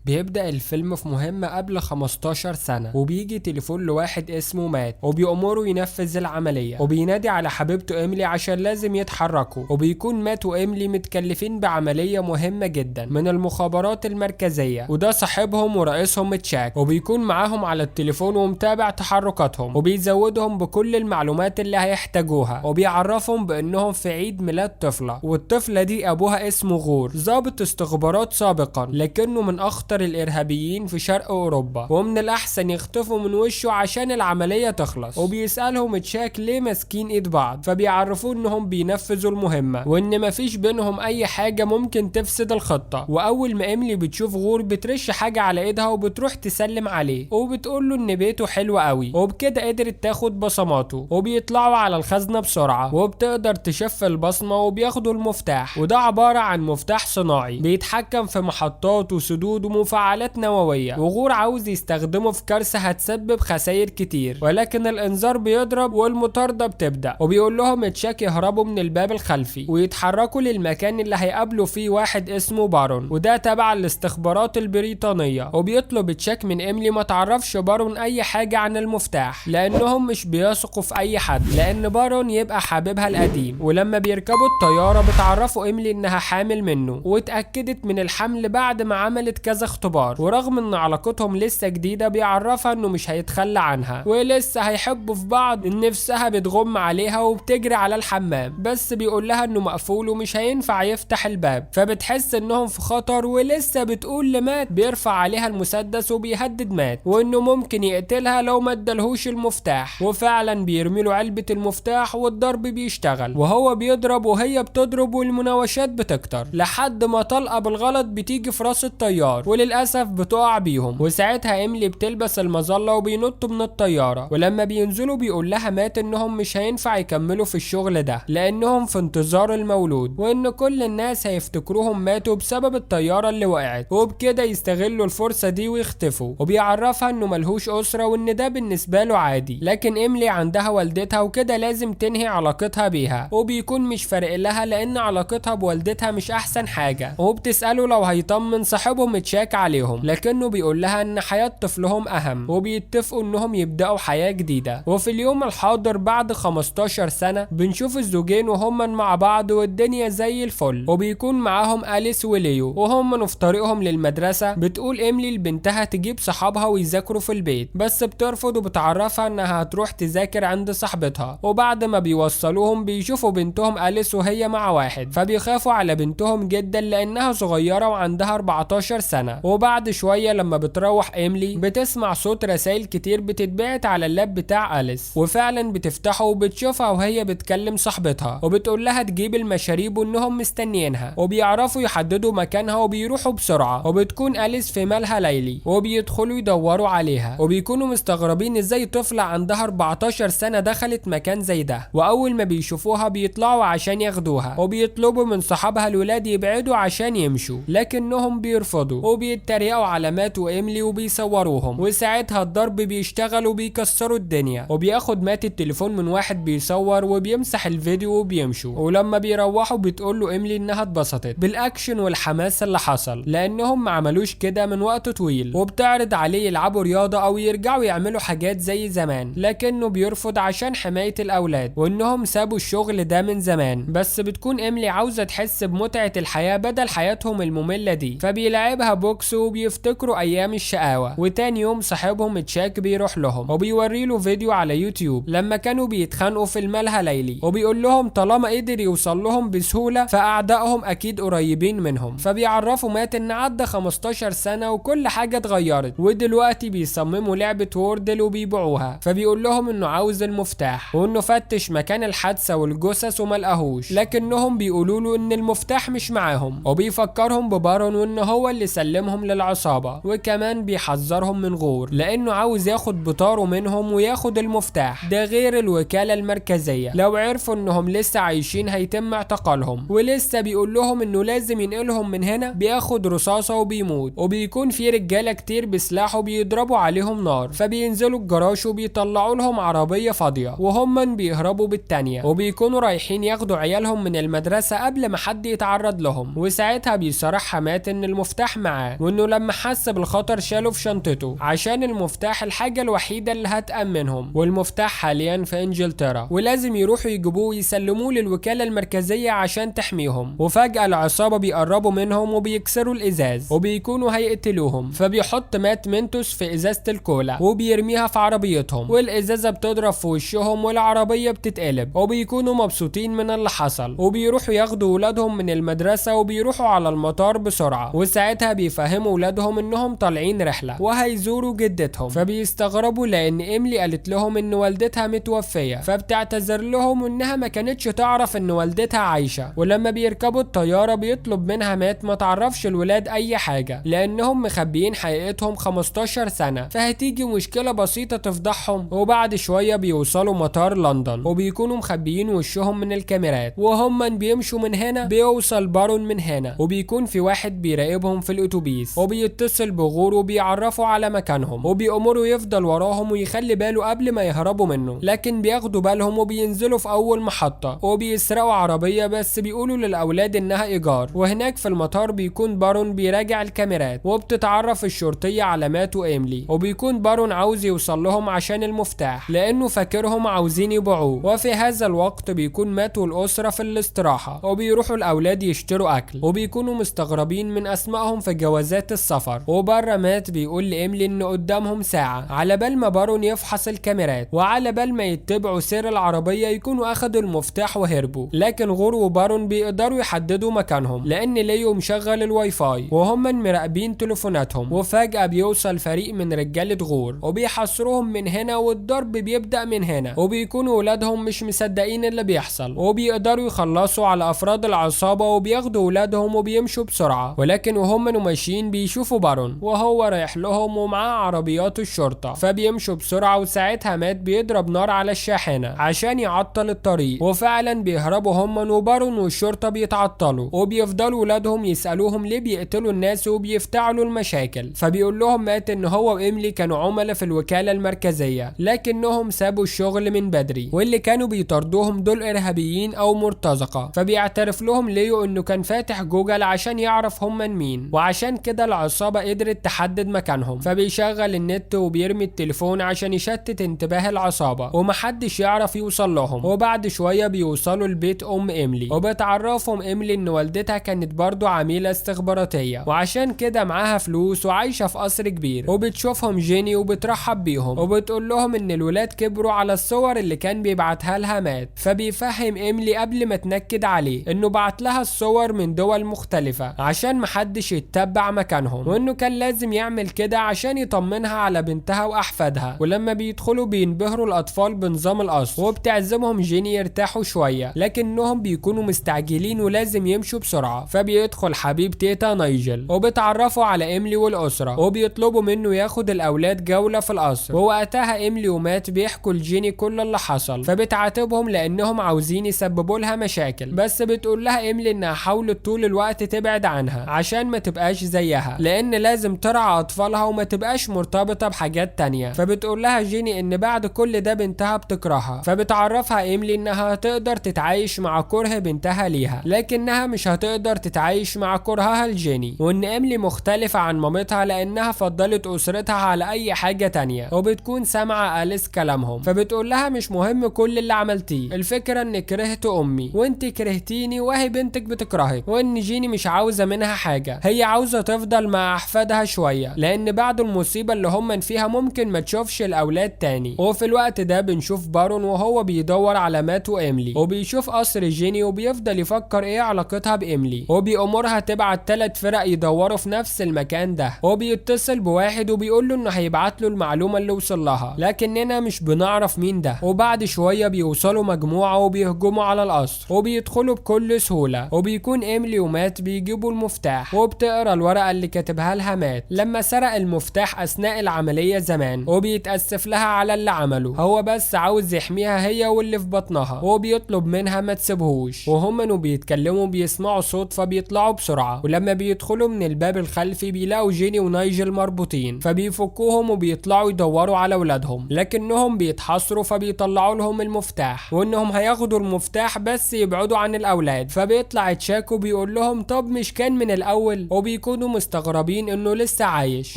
بيبدأ الفيلم في مهمة قبل 15 سنة، وبيجي تليفون لواحد اسمه مات وبيأمره ينفذ العملية، وبينادي على حبيبته إيميلي عشان لازم يتحركوا. وبيكون مات وإيميلي متكلفين بعملية مهمة جدا من المخابرات المركزية، وده صاحبهم ورئيسهم تشاك، وبيكون معاهم على التليفون ومتابع تحركاتهم، وبيزودهم بكل المعلومات اللي هيحتاجوها، وبيعرفهم بانهم في عيد ميلاد طفلة، والطفلة دي ابوها اسمه غور، ضابط استخبارات سابقا لكنه من اخطر الارهابيين في شرق اوروبا، ومن الاحسن يختفوا من وشه عشان العملية تخلص. وبيسألهم تشاك ليه ماسكين ايد بعض، فبيعرفوه انهم بينفذوا المهمة وان مفيش بينهم اي حاجة ممكن تفسد الخطة. واول ما ايميلي بتشوف غور بترش حاجة على ايدها وبتروح تسلم عليه وبتقول له ان بيته حلو قوي، وبكده قدرت تاخد بصماته. وبيطلعوا على الخزنة بسرعة وبتقدر تشف البصمة وبياخدوا المفتاح، وده عبارة عن مفتاح صناعي بيتحكم في محطات وسدود ومفاعلات نووية، وغور عاوز يستخدمه في كارثة هتسبب خسائر كتير، ولكن الانذار بيضرب والمطاردة بتبدأ. وبيقول لهم تشاك يهربوا من الباب الخلفي ويتحركوا للمكان اللي هيقابلوا فيه واحد اسمه بارون، وده تبع الاستخبارات البريطانية. وبيطلب تشاك من ايميلي ما تعرفش بارون اي حاجة عن المفتاح لانهم مش بيثقوا في اي حد، لان بارون يبقى حبيبها القديم. ولما بيركبوا الطيارة بتعرفوا ايميلي انها حامل منه، واتأكدت من الحمل بعد ما عملت كذا اختبار، ورغم ان علاقتهم لسه جديدة بيعرفها انه مش هيتخلى عنها ولسه هيحبوا في بعض. نفسها بتغم عليها وبتجري على الحمام، بس بيقول لها انه مقفول ومش هينفع يفتح الباب، فبتحس انهم في خطر. ولسه بتقول لمات، بيرفع عليها المسدس وبيهدد مات وانه ممكن يقتلها لو ما ادالهوش المفتاح، وفعلا بيرمي له علبة المفتاح والضرب بيشتغل، وهو بيضرب وهي بتضرب والمناوشات بتكتر لحد ما طلقة بالغلط بتيجي في راس الطيار وللأسف بتقع بيهم. وساعتها ايميلي بتلبس المظلة وبينطوا من الطيارة، ولما بينزلوا بيقول لها مات انهم مش هينفع يكملوا في الشغل ده لانهم في انتظار المولود، وان كل الناس هيفتكروهم ماتوا بسبب الطيارة اللي وقعت، وبكده يستغلوا الفرصة دي ويختفوا. وبيعرفها انه ملهوش أسرة وان ده بالنسبة له عادي، لكن ايميلي عندها والدتها وكده لازم تنهي علاقتها بيها، وبيكون مش فارق لها لان علاقتها بوالدتها مش احسن حاجة. وبتسأله لو هيطمن صاحبهم تشاك عليهم، لكنه بيقول لها ان حياة طفلهم اهم، وبيتفقوا انهم يبدأوا حياة جديدة. وفي اليوم الحاضر بعد 15 سنة بنشوف الزوجين وهم مع بعض والدنيا زي الفل، وبيكون معاهم أليس وليو وهم في طريقهم للمدرسة. بتقول ايميلي لبنتها تجيب صحابها ويذاكروا في البيت، بس بترفض وبتعرفها انها هتروح تذاكر عند صاحبتها. وبعد ما بيوصلوهم بيشوفوا بنتهم أليس وهي مع واحد، فبيخافوا على بنتهم جدا لانها صغيرة وعندها 14 سنة. وبعد شوية لما بتروح ايميلي بتسمع صوت رسائل كتير بتتبعت على اللاب بتاع أليس، وفعلا بتفتحه وبتشوفها وهي بتكلم صاحبتها وبتقول لها تجيب المشاريب وانهم مستنيينها، وبيعرفوا يحددوا مكانها وبيروحوا بسرعة. وبتكون أليس في مالها ليلي وبيدخلوا يدوروا عليها، وبيكونوا مستغربين ازاي طفلة عندها 14 سنة دخلت مكان زي ده. واول ما بيشوفوها بيطلعوا عشان ياخدوها، وبيطلبوا من صحابها الولاد يبعدوا عشان يمشوا، لكنهم بيرفضوا وبيتريقوا على مات وايميلي وبيصوروهم. وساعتها الضرب بيشتغل وبيكسروا الدنيا، وبياخد مات التليفون من واحد بيصور وبيمسح الفيديو وبيمشوا. ولما بيروحوا بتقول له ايميلي انها اتبسطت بالاكشن والحماس اللي حصل لانهم ما عملوش كده من وقت طويل، وبتعرض عليه يلعبوا رياضة او يرجعوا يعملوا حاجات زي زمان، لكنه بيرفض عشان حماية الاولاد وانهم سابوا الشغل ده من زمان. بس بتكون ايميلي عاوزة تحس بمتعة الحياة بدل حياتهم المملة دي، فبيلعبها بوكس وبيفتكروا ايام الشقاوة. وتاني يوم صاحبهم تشاك بيروح لهم وبيوري له فيديو على يوتيوب لما كانوا بيتخانقوا في الملهى ليلي، وبيقول لهم طالما قدر يوصل لهم بسهولة فاعدائهم اكيد قريبين منهم. فبيعرفوا مات ان عدى 15 سنة وكل حاجة اتغيرت، ودلوقتي بيصمموا لعبة ووردل وبيبيعوها. فبيقول لهم انه عاوز المفتاح وانه فتش مكان الحادثة والجثث وما لقاهوش، لكنهم بيقولوا له ان المفتاح مش معاهم، وبيفكرهم ببارون وان هو اللي سلمهم للعصابة، وكمان بيحذرهم من غور لانه عاوز ياخد بطاره منهم وياخد المفتاح ده، غير الوكالة المركزية لو عرفوا انهم لسه عايشين هيتم اعتقالهم. ولسه بيقول لهم انه لازم ينقلهم من هنا، بياخد رصاصة وبيموت، وبيكون في رجالة كتير بسلاح وبيضربوا عليهم نار، فبينزلوا الجراج وبيطلعوا لهم عربية فاضية وهم بيهربوا بالتانية، وبيكونوا رايحين ياخدوا عيالهم من المدرسة قبل ما حد يتعرض لهم. وساعتها بيصرح مات ان المفتاح معاه، وانه لما حس بالخطر شاله في شنطته عشان المفتاح الحاجة الوحيدة اللي هتأمنهم، والمفتاح حاليا في انجلترا ولازم يروحوا يجيبوه ويسلموه للوكالة المركزية عشان تحميهم. وفجأة العصابة بيقربوا منهم وبيكسروا الازاز وبيكونوا هيقتلوهم، فبيحط مات منتوس في ازازة الكولا وبيرميها في عربيتهم، والازازة بتضرب في وشهم والعربية بتتقلب، وبيكونوا مبسوطين من اللي حصل، وبيروحوا ياخدوا ولادهم من المدرسة وبيروحوا على المطار بسرعة. وساعتها بيفهموا ولادهم انهم طالعين رحلة وهيزوروا جدتهم، فبيستغربوا لان ايميلي قالت لهم ان والدتها متوفية، فبتعتذر لهم انها ما كانتش تعرف ان والدتها عايشة. ولما بيركبوا الطيارة بيطلب منها مات ما تعرفش الولاد اي حاجة لانهم مخبيين حقيقتهم 15 سنة، فهتيجي مشكلة بسيطة تفضحهم. وبعد شوية بيوصلوا مطار لندن وبيكونوا مخبيين وشهم من الكاميرات، وهم بيمشوا من هنا بيوصل بارون من هنا، وبيكون في واحد بيراقبهم في الاتوبيس وبيتصل بغور وبيعرفوا على مكانهم وبيأمروا يفضل وراهم ويخلي باله قبل ما يهربوا منه، لكن بياخدوا بالهم وبينزلوا في اول محطة وبيسرقوا عربية بس بيقولوا للاولاد انها ايجار. وهناك في المطار بيكون بارون بيراجع الكاميرات وبتتعرف الشرطية على مات وايميلي، وبيكون بارون عاوز يوصل لهم عشان المفتاح لانه فاكرهم عاوزين يبيعوه. وفي هذا الوقت بيكون مات والاسرة في الاستراحة وبيروحوا الاولاد يشتروا اكل، وبيكونوا مستغربين من اسمائهم في جوازات السفر. وبره مات بيقول لايميلي ان قدامهم ساعة على بال ما بارون يفحص الكاميرات وعلى بال ما يتبعوا سير العربية يكونوا اخدوا المفتاح وهربوا، لكن غور وبارون بيقدروا يحددوا مكانهم لان ليو مشغل الواي فاي وهم مراقبين تليفوناتهم. وفجأة بيوصل فريق من رجالة غور وبيحاصروهم من هنا والضرب بيبدأ من هنا، وبيكونوا ولادهم مش مصدقين اللي بيحصل وبيقدروا يخلصوا على افراد العصابة وبياخدوا ولادهم وبيمشوا بسرعة. ولكن وهم ماشيين بيشوفوا بارون وهو رايح لهم ومعاه عربيات الشرطة، فبيمشوا بسرعة وساعتها مات بيضرب نار على الشاحنة عشان يعطل الطريق، وفعلا بيهربوا هم وبارون والشرطة بيتعطلوا، وبيفضلوا ولادهم يسألوهم ليه بيقتلوا الناس وبيفتعلوا المشاكل، فبيقول لهم مات ان هو وايميلي كانوا عملاء في الوكالة المركزية لكنهم سابوا الشغل من بدري واللي كانوا بيطاردوهم دول ارهابيين او مرتزقة. فبيعترف لهم ليو انه كان فاتح جوجل عشان يعرف هم مين، وعشان كده العصابة قدرت تحدد مكانهم، فبيشغل النت وبيرمي التليفون عشان يشتت انتباه العصابة ومحدش يعرف يوصل لهم. وبعد شوية بيوصلوا لبيت ام ايميلي وبتعرفهم ايميلي ان والدتها كانت برضو عميلة استخباراتية وعشان كده معاها فلوس وعايشة في قصر كبير. وبتشوفهم جيني وبترحب بيهم وبتقول لهم ان الولاد كبروا على الصور اللي كان بيبعتها لها مات، فبيفهم ايميلي قبل ما تنكد عليه انه بعت لها الصور من دول مختلفة عشان محدش يتبع مكانهم، وانه كان لازم يعمل كده عشان يطمنها على بنتها واحفادها. ولما بيدخلوا بينبهروا الاطفال بنظام القصر وبتعزمهم جيني يرتاحوا شوية، لكنهم بيكونوا مستعجلين ولازم يمشوا بسرعة. فبيدخل حبيب تيتا نايجل وبتعرفوا على ايميلي والاسرة وبيطلبوا منه ياخد الاولاد جولة في القصر. ووقتها ايميلي ومات بيحكوا لجيني كل اللي حصل، فبتعاتبهم لانهم عاوزين يسببوا لها مشاكل، بس بتقول لها ايميلي انها حاولت طول الوقت تبعد عنها عشان ما تبقاش زيها لان لازم ترعى اطفالها وما تبقاش مرتبطة بحاجات تانية. فبتقول لها جيني ان بعد كل ده بنتها بتكرهها، فبتعرفها ايميلي انها هتقدر تتعايش مع كره بنتها ليها لكنها مش هتقدر تتعايش مع كرهها لجيني، وان ايميلي مختلفة عن مامتها لانها فضلت اسرتها على اي حاجة تانية. وبتكون سامعة أليس كلامهم، فبتقول لها مش مهم كل اللي عملتيه، الفكرة ان كرهت امي وانت كرهتيني وهي بنتك بتكرهك، وان جيني مش عاوزة منها حاجة، هي عاوزة تفضل مع احفادها شوية لان بعد المصيبة اللي هم فيها ممكن ما تشوفش الاولاد تاني. وفي الوقت ده بنشوف بارون وهو بيدور على مات وايميلي وبيشوف قصر جيني وبيفضل يفكر ايه علاقتها بايميلي، وبيأمرها تبعت 3 فرق يدوروا في نفس المكان ده، وبيتصل بواحد وبيقول له انه هيبعت له المعلومة اللي وصل لها لكننا مش بنعرف مين ده. وبعد شوية بيوصلوا مجموعة وبيهجموا على القصر وبيدخلوا بكل سهولة، وبيكون ايميلي ومات بيجيبوا المفتاح، وبتقرا الورقة اللي كاتبها لها مات لما سرق المفتاح اثناء العملية زمان، وبيتأسف لها على اللي عمله، هو بس عاوز يحميها هي واللي في بطنها، وبيطلب منها ما تسيبهوش. وهم بيتكلموا بيسمعوا صوت فبيطلعوا بسرعة، ولما بيدخلوا من الباب الخلفي بيلاقوا جيني ونايجل مربوطين، فبيفكوهم وبيطلعوا يدوروا على ولادهم، لكنهم بيتحاصروا فبيطلعوا لهم المفتاح وانهم هياخدوا المفتاح بس يبعدوا عن الاولاد. فبيطلع تشاكو بيقول لهم طب مش كان من الاول، وبيكون وبيكونوا مستغربين انه لسه عايش،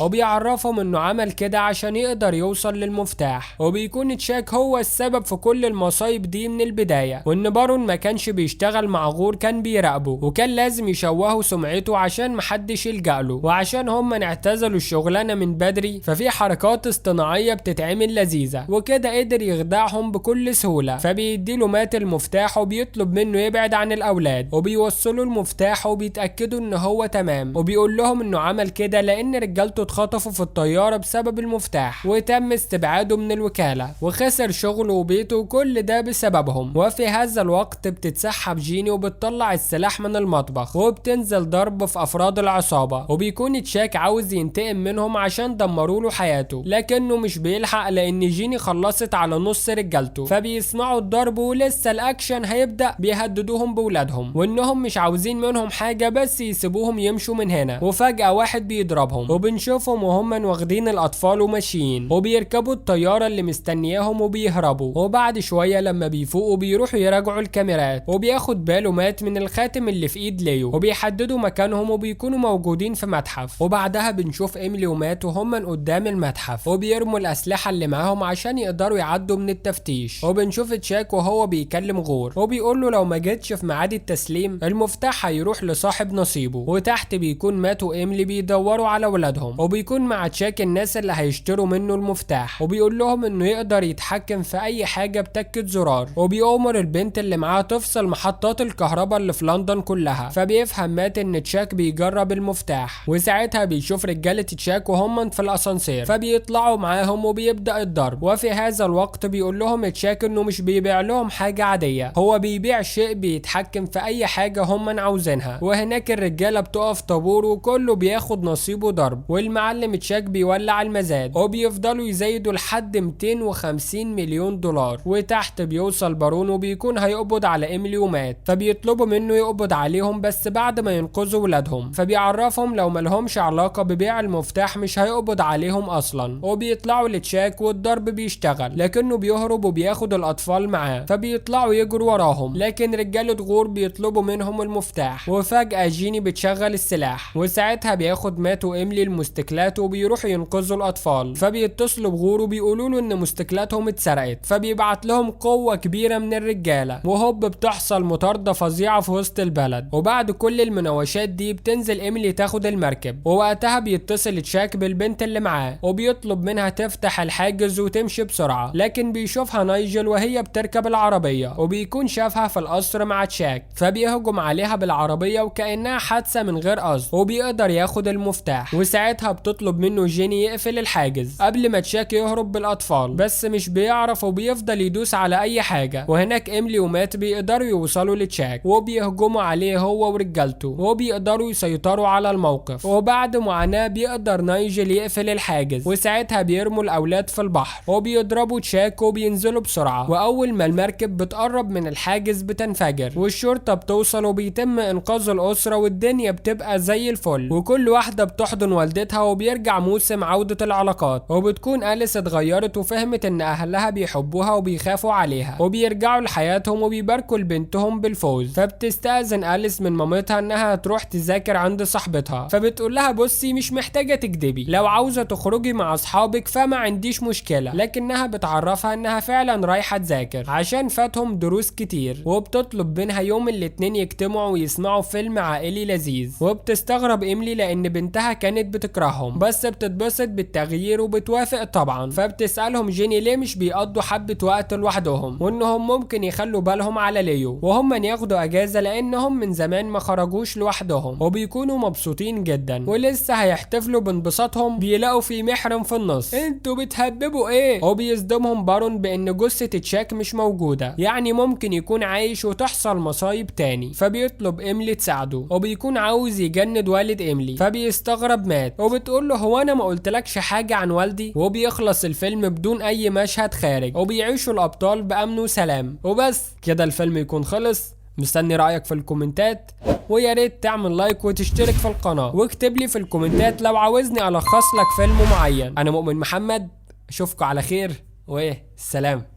وبيعرفهم انه عمل كده عشان يقدر يوصل للمفتاح. وبيكون تشاك هو السبب في كل المصايب دي من البداية، وان بارون ما كانش بيشتغل مع غور، كان بيراقبه وكان لازم يشوهوا سمعته عشان محدش يلجأ له، وعشان هم اعتزلوا الشغلانة من بدري ففي حركات اصطناعية بتتعمل لذيذة، وكده قدر يخدعهم بكل سهولة. فبيديله مات المفتاح وبيطلب منه يبعد عن الأولاد، وبيوصلوا المفتاح وبيتأكدوا ان هو تمام، وبيقول لهم انه عمل كده لان رجالته اتخطفوا في الطيارة بسبب المفتاح، وتم استبعاده من الوكالة وخسر شغله وبيته وكل ده بسببهم. وفي هذا الوقت بتتسحب جيني وبتطلع السلاح من المطبخ وبتنزل ضرب في افراد العصابة، وبيكون تشاك عاوز ينتقم منهم عشان دمروا له حياته، لكنه مش بيلحق لان جيني خلصت على نص رجالته. فبيسمعوا الضرب ولسه الاكشن هيبدأ، بيهددوهم بولادهم وانهم مش عاوزين منهم حاجة بس يسيبوهم يمشوا من هنا. وفجأة واحد بيضربهم وبنشوفهم وهم واخدين الاطفال وماشيين، وبيركبوا الطيارة اللي مستنياهم وبيهربوا. وبعد شوية لما بيفوقوا بيروحوا يراجعوا الكاميرات، وبياخد باله مات من الخاتم اللي في ايد ليو، وبيحددوا مكانهم وبيكونوا موجودين في متحف. وبعدها بنشوف ايميلي ومات وهم قدام المتحف، وبيرموا الاسلحة اللي معاهم عشان يقدروا يعدوا من التفتيش. وبنشوف تشاك وهو بيكلم غور وبيقول له لو ما جيتش في ميعاد التسليم المفتاح هيروح لصاحب نصيبه. وتحت بيكون مات وايميلي بيدوروا على ولادهم، وبيكون مع تشاك الناس اللي هيشتروا منه المفتاح، وبيقول لهم انه يقدر يتحكم في اي حاجة بتكة زرار، وبيأمر البنت اللي معاه تفصل محطات الكهرباء اللي في لندن كلها. فبيفهم مات ان تشاك بيجرب المفتاح، وساعتها بيشوف رجالة تشاك وهم في الاسانسير، فبيطلعوا معاهم وبيبدأ الضرب. وفي هذا الوقت بيقول لهم تشاك انه مش بيبيع لهم حاجة عادية، هو بيبيع شيء بيتحكم في اي حاجة هم عاوزينها. وهناك الرجالة بتقف طابور وكله بياخد نصيبه ضرب، والمعلم تشاك بيولع المزاد وبيفضلوا يزايدوا لحد 250 مليون دولار. وتحت بيوصل بارون وبيكون هيقبض على ايميلي ومات، فبيطلبوا منه يقبض عليهم بس بعد ما ينقذوا ولادهم. فبيعرفهم لو ملهمش علاقة ببيع المفتاح مش هيقبض عليهم اصلا. وبيطلعوا لتشاك والضرب بيشتغل، لكنه بيهرب وبياخد الاطفال معاه، فبيطلعوا يجروا وراهم، لكن رجالة غور بيطلبوا منهم المفتاح. وفجأة جيني بتشغل السلاح، وساعتها بياخد مات وايميلي الموتوسيكلات وبيروحوا ينقذوا الاطفال. فبيتصلوا بغور وبيقولوا له ان موتوسيكلاتهم اتسرقت، فبيبعت لهم قوة كبيرة من الرجالة، وهوب بتحصل مطاردة فظيعة في وسط البلد. وبعد كل المناوشات دي بتنزل ايميلي تاخد المركب، ووقتها بيتصل تشاك بالبنت اللي معاه وبيطلب منها تفتح الحاجز وتمشي بسرعة، لكن بيشوفها نايجل وهي بتركب العربية، وبيكون شافها في القصر مع تشاك، فبيهجم عليها بالعربية وكأنها حادثة من غير قصد، وبيقدر ياخد المفتاح. وساعتها بتطلب منه جيني يقفل الحاجز قبل ما تشاك يهرب بالأطفال، بس مش بيعرف وبيفضل يدوس على أي حاجة. وهناك إيميلي ومات بيقدروا يوصلوا لتشاك وبيهجموا عليه هو ورجالته، وبيقدروا يسيطروا على الموقف. وبعد معاناة بيقدر نايجل يقفل الحاجز، وساعتها بيرموا الأولاد في البحر وبيضربوا تشاك وبينزلوا بسرعة. وأول ما المركب بتقرب من الحاجز بتنفجر، والشرطة بتوصل وبيتم إنقاذ الأسرة، والدنيا بتبقى زي الفل، وكل واحدة بتحضن والدتها، وبيرجع موسم عودة العلاقات. وبتكون أليس اتغيرت وفهمت إن أهلها بيحبوها وبيخافوا عليها، وبيرجعوا لحياتهم وبيباركوا لبنتهم بالفوز. فبتستأذن أليس من مامتها إنها تروح تذاكر عند صاحبتها، فبتقول لها بصي مش محتاجة تكدبي، لو عاوزة تخرجي مع أصحابك فما عنديش مشكلة، لكنها بتعرفها إنها فعلا رايحة تذاكر عشان فاتهم دروس كتير، وبتطلب منها يوم الاتنين يجتمعوا ويسمعوا فيلم عائلي لذيذ. وبتستغرب إيميلي لأن بنتها كانت بتكرههم، بس بتتبسط بالتغيير وبتوافق طبعا. فبتسألهم جيني ليه مش بيقضوا حبة وقت لوحدهم، وإنهم ممكن يخلوا بالهم على ليو وهم ياخدوا أجازة لأنهم من زمان ما خرجوش لوحدهم، وبيكونوا مبسوطين جدا ولسه هيحتفلوا بانبساطهم. بيلاقوا في محرم في النص، انتوا بتهببوا ايه؟ وبيصدمهم بارون بان جثة تشاك مش موجودة، يعني ممكن يكون عايش وتحصل مصايب تاني. فبيطلب إيميلي تساعده، وبيكون عاوز يجند والد إيميلي، فبيستغرب مات وبتقول له هو انا ما قلتلكش حاجة عن والدي؟ وبيخلص الفيلم بدون اي مشهد خارج، وبيعيشوا الابطال بامن وسلام. وبس كده الفيلم يكون خلص. مستني رأيك في الكومنتات، ويا ريت تعمل like وتشترك في القناة، واكتب لي في الكومنتات لو عاوزني ألخص لك فيلم معين. أنا مؤمن محمد، أشوفكم على خير، وإيه السلام.